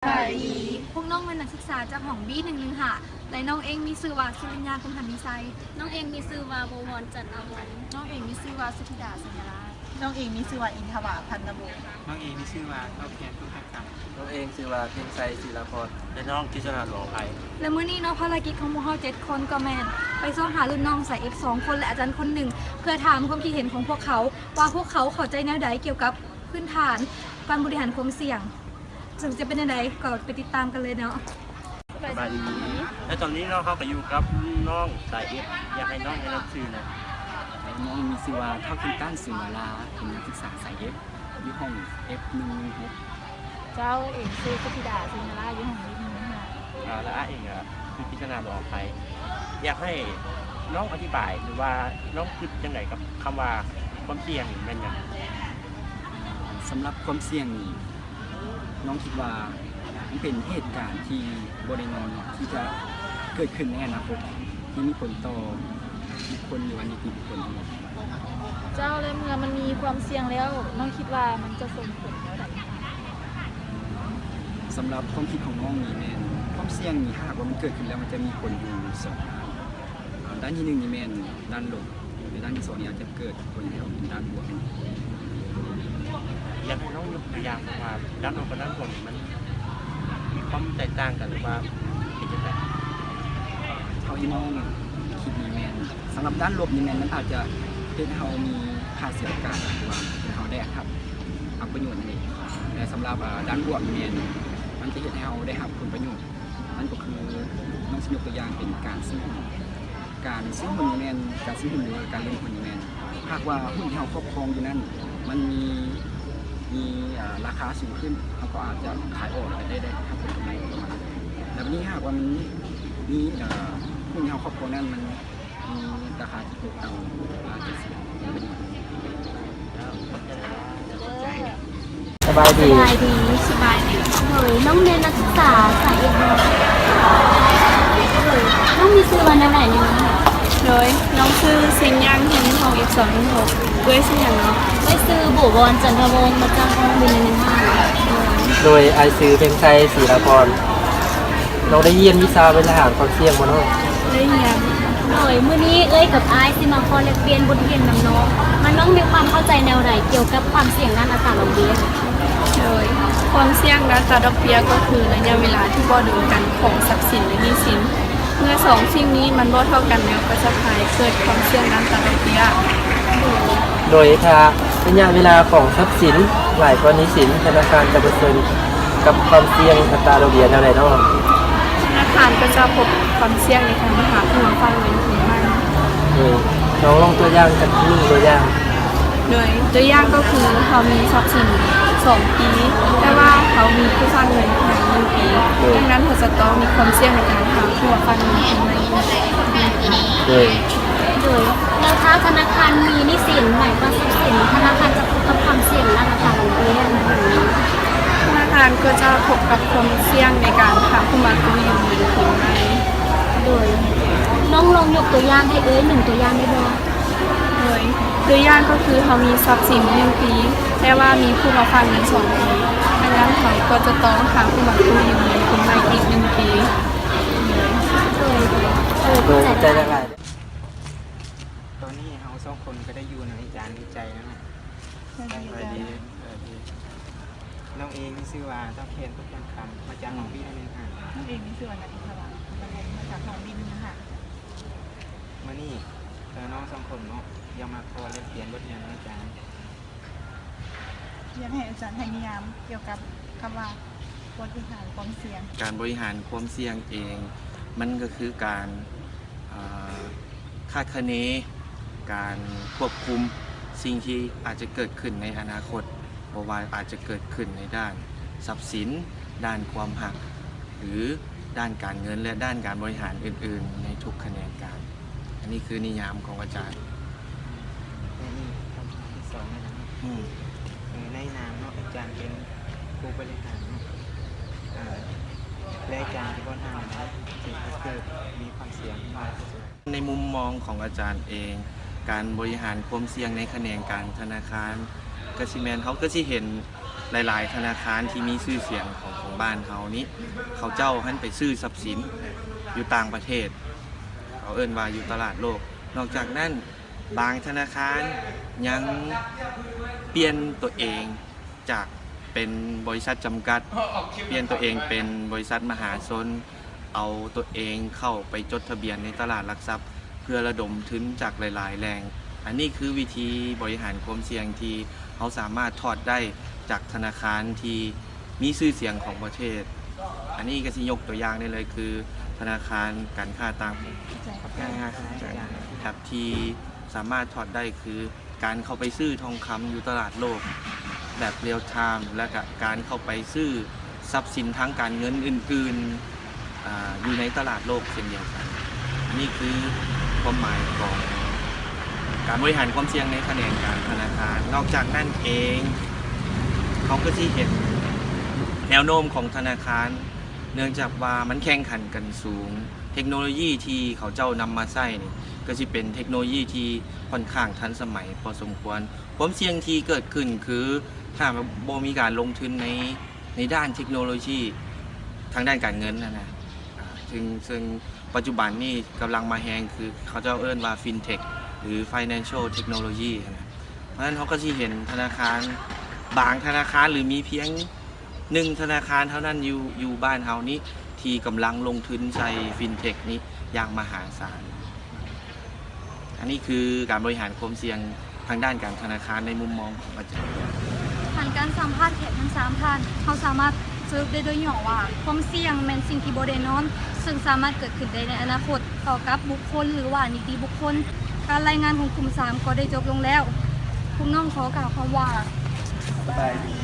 ສະບາຍດີ. ພວກນ້ອງແມ່ນນັກສຶກສາຈາກຫ້ອງ ບີ ໜຶ່ງໜຶ່ງຫ້າ ແລະ ນ້ອງເອງມີຊື່ວ່າ ສຸລິນຍາ ກຸນຫານວິໄຊ. ນ້ອງເອງມີຊື່ວ່າ ບົວວອນ ຈັນອາວົງ. ນ້ອງເອງມີຊື່ວ່າ ສຸທິດາ ສັນຍາລາດ. ນ້ອງເອງມີຊື່ວ່າ ອິນທະວາ ພັນນະວົງ. ນ້ອງເອງມີຊື່ວ່າ ທ້າວແຄນ ທຸກແພງຄຳ. ນ້ອງເອງຊື່ວ່າ ເພັງໄຊ ສີລາພອນ. ແລະ ນ້ອງ ກິດສະນາ ຫຼວງໄພ. ແລະ ມື້ນີ້ເນາະ ພາລະກິດຂອງພວກເຮົາເຈັດຄົນກໍແມ່ນໄປຊອກຫາລຸ້ນນ້ອງສາຍເອັຟສອງຄົນ ແລະ ອາຈານຄົນໜຶ່ງ ເພື່ອຖາມຄວາມຄິດເຫັນຂອງພວກເຂົາວ່າ ພວກເຂົາເຂົ້າໃຈແນວໃດກ່ຽວກັບພື້ນຖານການບໍລິຫານຄວາມສ່ຽງ. ເຊິ່ງຈະເປັນຈັ່ງໃດກໍໄປຕິດຕາມກັນເລີຍເນາະ. ສະບາຍດີ. ແລະ ຕອນນີ້ເນາະ ເຮົາກໍຢູ່ກັບລຸ້ນນ້ອງສາຍເອັຟ. ຢາກໃຫ້ນ້ອງແນະນຳຊື່ແດ່. ນ້ອງມີຊື່ວ່າ ທ້າວ ຄິນຕັນ ສຸມມາລາ ເປັນນັກສຶກສາສາຍເອັຟ ຢູ່ຫ້ອງ ເອັຟ ໜຶ່ງໜຶ່ງຫົກ. ເຈົ້າ ເອງຊື່ ສຸທິດາ ສິງຫາລາ ຢູ່ຫ້ອງ ເອັຟ ໜຶ່ງໜຶ່ງຫ້າ. ອ່າ ແລະ ອ້າຍເອງກໍຄື ກິດສະນາ ຫຼວງໄພ. ຢາກໃຫ້ນ້ອງອະທິບາຍ ຫຼືວ່ານ້ອງຄິດຈັ່ງໃດກັບຄຳວ່າຄວາມສ່ຽງນີ້ແມ່ນຫຍັງ? ສຳລັບຄວາມສ່ຽງນີ້ ນ້ອງຄິດວ່າມັນເປັນເຫດການທີ່ບໍ່ແນ່ນອນເນາະ ທີ່ຈະເກີດຂຶ້ນໃນອະນາຄົດ ທີ່ມີຜົນຕໍ່ບຸກຄົນ ຫຼືວ່ານິຕິບຸກຄົນທັງໝົດ. ເຈົ້າ ແລະ ເມື່ອມັນມີຄວາມສ່ຽງແລ້ວ ນ້ອງຄິດວ່າມັນຈະສົ່ງຜົນແນວໃດ? ສຳລັບຄວາມຄິດຂອງນ້ອງນີ້ແມ່ນ ຄວາມສ່ຽງນີ້ ຖ້າຫາກວ່າມັນເກີດຂຶ້ນແລ້ວ ມັນຈະມີຜົນຢູ່ສອງດ້ານ. ອ່າ ດ້ານທີໜຶ່ງນີ້ແມ່ນດ້ານລົບ ແລະ ດ້ານທີສອງນີ້ອາດຈະເກີດຜົນແນວເປັນດ້ານບວກ. ຢາກໃຫ້ນ້ອງຍົກຕົວຢ່າງວ່າດ້ານລົບກັບດ້ານບວກນີ້ມັນມີຄວາມແຕກຕ່າງກັນ ຫຼືວ່າເປັນຈັ່ງໃດ? ເທົ່າທີ່ນ້ອງຄິດນີ້ແມ່ນ ສຳລັບດ້ານລົບນີ້ແມ່ນມັນອາດຈະເຮັດໃຫ້ເຮົາມີຄ່າເສຍໂອກາດ ຫຼືວ່າເຮັດໃຫ້ເຮົາໄດ້ຮັບ ຮັບປະໂຫຍດນັ້ນເອງ. ແຕ່ສຳລັບ ອ່າ ດ້ານບວກນີ້ແມ່ນມັນຈະເຮັດໃຫ້ເຮົາໄດ້ຮັບຜົນປະໂຫຍດ. ນັ້ນກໍຄື ນ້ອງຊິຍົກຕົວຢ່າງເປັນການຊື້ຫຸ້ນ. ການຊື້ຫຸ້ນນີ້ແມ່ນ ການຊື້ຫຸ້ນ ຫຼືວ່າການລົງທຶນນີ້ແມ່ນ ຫາກວ່າຫຸ້ນທີ່ເຮົາຄອບຄອງຢູ່ນັ້ນ ມັນມີ ມີ ເອີ ລາຄາສູງຂຶ້ນ ເຮົາກໍອາດຈະຂາຍອອກ ແລ້ວກໍໄດ້ ໄດ້ຮັບຜົນກຳໄລປະມານນັ້ນ. ແລ້ວບາດນີ້ຫາກວ່າມັນມີ ເອີ ຫຸ້ນທີ່ເຮົາຄອບຄອງນັ້ນ ມັນມີລາຄາທີ່ຕົກຕ່ຳ ອາດຈະເສຍ. ສະບາຍດີ. ສະບາຍດີ. ສະບາຍດີ. ໂດຍ ນ້ອງແມ່ນນັກສຶກສາສາຍເອັຟບໍ? ໂດຍ ນ້ອງມີຊື່ວ່າແນວໃດແນວນັ້ນ? ໂດຍ ນ້ອງຊື່ ຊິງຍ່າງ ຮຽນຢູ່ຫ້ອງ ເອັຟສອງໜຶ່ງຫົກ. ເອື້ອຍຊື່ຫຍັງເນາະ? ເອື້ອຍຊື່ ໂບວອນ ຈັນທະວົງ ມາຈາກຫ້ອງ ບີ ໜຶ່ງໜຶ່ງຫ້າ. ໂດຍ ອ້າຍຊື່ ເພັງໄຊ ສີລາພອນ. ນ້ອງໄດ້ຮຽນວິຊາບໍລິຫານຄວາມສ່ຽງບໍ່ເນາະ? ໄດ້ຮຽນ. ໂດຍ ມື້ນີ້ເອື້ອຍກັບອ້າຍຊິມາຂໍແລກປ່ຽນບົດຮຽນນຳນ້ອງ ວ່ານ້ອງມີຄວາມເຂົ້າໃຈແນວໃດກ່ຽວກັບຄວາມສ່ຽງດ້ານອັດຕາດອກເບ້ຍ? ໂດຍ ຄວາມສ່ຽງດ້ານອັດຕາດອກເບ້ຍກໍຄືໄລຍະເວລາທີ່ບໍ່ດົນກັນຂອງຊັບສິນ ແລະ ໜີ້ສິນ. ເມື່ອສອງສິ່ງນີ້ມັນບໍ່ເທົ່າກັນແລ້ວ ກໍຈະພາໃຫ້ເກີດຄວາມສ່ຽງດ້ານອັດຕາດອກເບ້ຍ. ໂດຍ ໂດຍ ຖ້າໄລຍະເວລາຂອງຊັບສິນຫຼາຍກວ່າໜີ້ສິນ, ທະນາຄານຈະປະເຊີນກັບຄວາມສ່ຽງອັດຕາດອກເບ້ຍແນວໃດເນາະ? ທະນາຄານກໍຈະພົບຄວາມສ່ຽງໃນການຫາຜູ້ມາຝາກເງິນຄືນໃໝ່. ໂດຍ ລອງ ລອງຕົວຢ່າງຈັກໜຶ່ງຕົວຢ່າງ. ໂດຍ ຕົວຢ່າງກໍຄືເຮົາມີຊັບສິນສອງປີ ແຕ່ວ່າເຮົາມີຜູ້ຝາກເງິນພຽງໜຶ່ງປີ, ໂດຍ ດັ່ງນັ້ນເຮົາຈະຕ້ອງມີຄວາມສ່ຽງໃນການຫາຜູ້ມາຝາກເງິນຄືນໃໝ່. ໂດຍ ໂດຍ ແລ້ວຖ້າທະນາຄານມີໜີ້ສິນຫຼາຍກວ່າຊັບສິນ ທະນາຄານຈະພົບກັບຄວາມສ່ຽງດ້ານອັດຕາດອກເບ້ຍແນວໃດ? ທະນາຄານກໍຈະພົບກັບຄວາມສ່ຽງໃນການຫາຜູ້ມາກູ້ຢືມເງິນຄືນໃໝ່. ໂດຍ ນ້ອງລອງຍົກຕົວຢ່າງໃຫ້ເອື້ອຍໜຶ່ງຕົວຢ່າງໄດ້ບໍ່? ໂດຍ ຕົວຢ່າງກໍຄືເຮົາມີຊັບສິນໜຶ່ງປີ ແຕ່ວ່າມີຜູ້ມາຝາກເງິນສອງປີ, ດັ່ງນັ້ນເຮົາກໍຈະຕ້ອງຫາຜູ້ມາກູ້ຢືມເງິນຄືນໃໝ່ອີກໜຶ່ງປີ. ໂດຍ ໂດຍ ໂດຍ ຂອບໃຈຫຼາຍໆ. ຕອນນີ້ເຮົາສອງຄົນກໍໄດ້ຢູ່ນຳອາຈານວິໄຊແລ້ວເນາະ. ສະບາຍດີ. ສະບາຍດີ. ນ້ອງເອງມີຊື່ວ່າ ທ້າວແຄນ ພຸດແຄນຄຳ ມາຈາກຫ້ອງ ບີ ໜຶ່ງໜຶ່ງຫ້າ. ນ້ອງເອງມີຊື່ວ່າ ນັດ ອິນທະວາ ມາຈາກຫ້ອງ ບີ ໜຶ່ງໜຶ່ງຫ້າ. ມື້ນີ້ ເອີ ນ້ອງສອງຄົນເນາະ ຢາກມາຂໍແລກປ່ຽນບົດຮຽນນຳອາຈານ. ຢາກໃຫ້ອາຈານໃຫ້ນິຍາມກ່ຽວກັບຄຳວ່າ ບໍລິຫານຄວາມສ່ຽງ. ການບໍລິຫານຄວາມສ່ຽງເອງ ມັນກໍຄືການ ອ່າ ຄາດຄະເນ ການຄວບຄຸມສິ່ງທີ່ອາດຈະເກີດຂຶ້ນໃນອະນາຄົດ, ບໍ່ວ່າອາດຈະເກີດຂຶ້ນໃນດ້ານຊັບສິນ, ດ້ານຄວາມຮັກ ຫຼື ດ້ານການເງິນ ແລະ ດ້ານການບໍລິຫານອື່ນໆ ໃນທຸກຂະແໜງການ. ອັນນີ້ຄືນິຍາມຂອງອາຈານ. ແລະ ນີ້ຄຳຖາມທີສອງແລ້ວເນາະ. ອືມ. ເອີ ໃນນາມເນາະ ອາຈານເປັນຜູ້ບໍລິຫານເນາະ, ເອີ ແລະ ອາຈານຈະບໍລິຫານແນວໃດ ຈຶ່ງຈະເກີດມີຄວາມສ່ຽງ? ໃນມຸມມອງຂອງອາຈານເອງ, ການບໍລິຫານຄວາມສ່ຽງໃນຂະແໜງການທະນາຄານ ກໍຊິແມ່ນ ເຮົາກໍຊິເຫັນ ຫຼາຍໆທະນາຄານທີ່ມີຊື່ສຽງຂອງ ຂອງບ້ານເຮົານີ້ ເຂົາເຈົ້າຫັ້ນໄປຊື້ຊັບສິນຢູ່ຕ່າງປະເທດ ເຂົາເອີ້ນວ່າຢູ່ຕະຫຼາດໂລກ. ນອກຈາກນັ້ນ ບາງທະນາຄານຍັງປ່ຽນຕົວເອງຈາກເປັນບໍລິສັດຈຳກັດ ປ່ຽນຕົວເອງເປັນບໍລິສັດມະຫາຊົນ ເອົາຕົວເອງເຂົ້າໄປຈົດທະບຽນໃນຕະຫຼາດຫຼັກຊັບ ເພື່ອລະດົມທຶນຈາກຫຼາຍໆແຫຼ່ງ. ອັນນີ້ຄືວິທີບໍລິຫານຄວາມສ່ຽງທີ່ເຮົາສາມາດຖອດໄດ້ຈາກທະນາຄານທີ່ມີຊື່ສຽງຂອງປະເທດ. ອັນນີ້ກໍຊິຍົກຕົວຢ່າງໄດ້ເລີຍ ຄືທະນາຄານການຄ້າຕ່າງປະເທດ ທີ່ສາມາດຖອດໄດ້ຄື ການເຂົ້າໄປຊື້ທອງຄຳຢູ່ຕະຫຼາດໂລກແບບ real time ແລະກະການເຂົ້າໄປຊື້ຊັບສິນທາງການເງິນອື່ນໆ ອາ ຢູ່ໃນຕະຫຼາດໂລກເຊັ່ນດຽວກັນ. ອັນນີ້ຄືຄວາມໝາຍຂອງການບໍລິຫານຄວາມສ່ຽງໃນຂະແໜງການທະນາຄານ. ນອກຈາກນັ້ນເອງ ເຮົາກໍຊິເຫັນແນວໂນ້ມຂອງທະນາຄານ ເນື່ອງຈາກວ່າມັນແຂ່ງຂັນກັນສູງ. ເທັກໂນໂລຢີທີ່ເຂົາເຈົ້ານຳມາໃຊ້ນີ້ ກໍຊິເປັນເທັກໂນໂລຢີທີ່ຂ້ອນຂ້າງທັນສະໄໝພໍສົມຄວນ. ຄວາມສ່ຽງທີ່ເກີດຂຶ້ນຄື ຖ້າບໍ່ມີການລົງທຶນໃນ ໃນດ້ານເທັກໂນໂລຢີທາງດ້ານການເງິນຫັ້ນນະ ອາ ເຊິ່ງ ເຊິ່ງປັດຈຸບັນນີ້ກຳລັງມາແຮງ ຄືເຂົາເຈົ້າເອີ້ນວ່າ fintech ຫຼື financial technology ຫັ້ນນະ. ເພາະສະນັ້ນເຮົາກໍຊິເຫັນທະນາຄານ ບາງທະນາຄານ ຫຼື ມີພຽງ ໜຶ່ງທະນາຄານເທົ່ານັ້ນຢູ່ ຢູ່ບ້ານເຮົານີ້ ທີ່ກຳລັງລົງທຶນໃສ່ fintech ນີ້ຢ່າງມະຫາສານ. ອັນນີ້ຄືການບໍລິຫານຄວາມສ່ຽງທາງດ້ານການທະນາຄານໃນມຸມມອງຂອງອາຈານ. ຜ່ານການສຳພາດແຂກທັງສາມທ່ານ, ເຮົາສາມາດສະຫຼຸບໄດ້ໂດຍຫຍໍ້ວ່າ ຄວາມສ່ຽງແມ່ນສິ່ງທີ່ບໍ່ແນ່ນອນ, ເຊິ່ງສາມາດເກີດຂຶ້ນໄດ້ໃນອະນາຄົດ ຕໍ່ກັບບຸກຄົນ ຫຼືວ່ານິຕິບຸກຄົນ. ການລາຍງານຂອງກຸ່ມສາມກໍໄດ້ຈົບລົງແລ້ວ. ພວກນ້ອງຂໍກ່າວຄຳວ່າ ສະບາຍດີ.